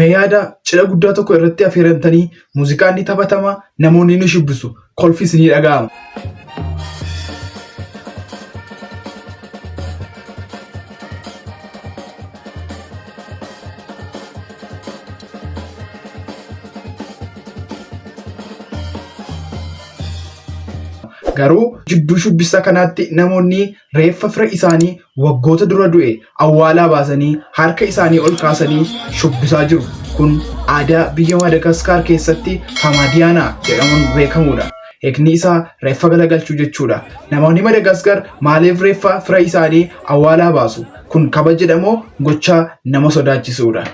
Mee yaada cidha guddaa tokko irratti affeeramtanii muuziqaan ni taphatama, namoonni ni shubbisu, kolfis ni dhaga'ama. Garuu jidduu shubbisa kanaatti namoonni reeffa fira isaanii waggoota dura du'e awwaalaa baasanii harka isaanii ol kaasanii shubbisaa jiru. Kun aadaa biyya Maadagaskaar keessatti Faamaadiyaanaa jedhamuun beekamudha. Hiikni isaa reeffa galagalchuu jechuudha. Namoonni Maadagaskar maaliif reeffa fira isaanii awwaalaa baasu? Kun kabaja moo gocha nama sodaachisuudha?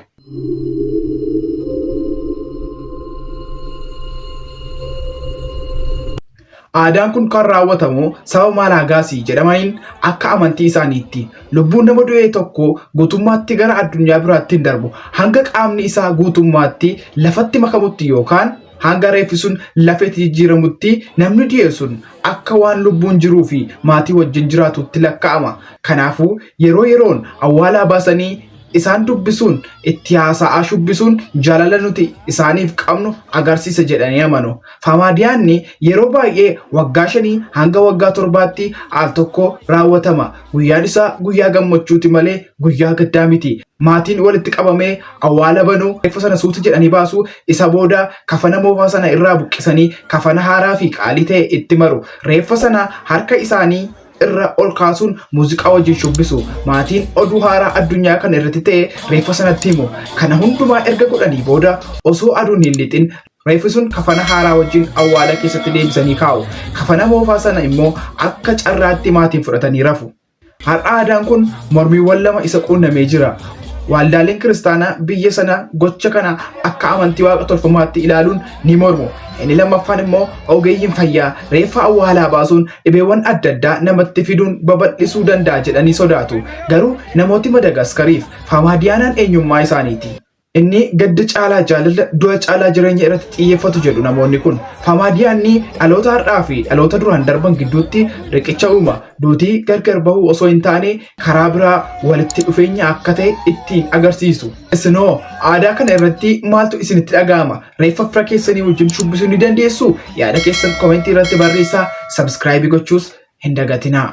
Aadaan kun kan raawwatamu saba Maalaagaasii jedhamaniin akka amantii isaaniitti. Lubbuun nama du'e tokko guutummaatti gara addunyaa biraatti hin darbu. Hanga qaamni isaa guutummaatti lafatti makamutti yookaan hanga reeffi sun lafeetti jijjiiramutti namni du'e sun akka waan lubbuun jiruu fi maatii wajjin jiraatutti lakkaa'ama. Kanaafuu yeroo yeroon awwaalaa baasanii isaan dubbisuun itti haasa'aa shubbisuun jaalala nuti isaaniif qabnu agarsiisa jedhanii amanu. Faamaadiyaanni yeroo baay'ee waggaa 5 hanga waggaa 7tti al tokko raawwatama. Guyyaan isaa guyyaa gammachuuti malee guyyaa gaddaa miti. Maatiin walitti qabamee awwaala banuu, reeffa sana suuta jedhanii baasuu, isa booda kafana moofaa sana irraa buqqisanii kafana haaraa fi qaalii ta'e itti maru. Reeffa sana harka isaanii irra ol kaasuun muuziqaa wajjin shubbisu. Maatiin oduu haaraa addunyaa kana irratti ta'e reeffa sanatti himu. Kana hundumaa erga godhanii booda osoo aduun hin lixin reeffi sun kafana haaraa wajjin awwaala keessatti deebisanii kaa'u. Kafana moofaa sana immoo akka carraatti maatiin fudhatanii rafu. Har'a aadaan kun mormiiwwan lama isa quunnamee jira. Waldaaleen kiristaanaa biyya sana gocha kana akka amantii waaqa tolfamaatti ilaaluun ni mormu. Inni lammaffaan immoo ogeeyyiin fayyaa reeffa awwaalaa baasuun dhibeewwan adda addaa namatti fiduun babal'isuu danda'a jedhanii sodaatu. Garuu namooti Madagaskariif Faamaadiyaanaan eenyummaa isaaniiti. Inni gadda caalaa jaalala, du'a caalaa jireenya irratti xiyyeeffatu jedhu namoonni kun. Faamaadiyaanni dhaloota har'aa fi dhaloota duraan darban gidduutti riqicha uuma. Duutii gargar bahuu osoo hin taane karaa biraa walitti dhufeenya akka ta'e ittiin agarsiisu. Isinoo aadaa kana irratti maaltu isinitti dhaga'ama? Reeffa fira keessanii wajjin shubbisuu ni dandeessuu? Yaada keessan komentii irratti barreessaa. Sabskraayibii gochuus hin dagatinaa.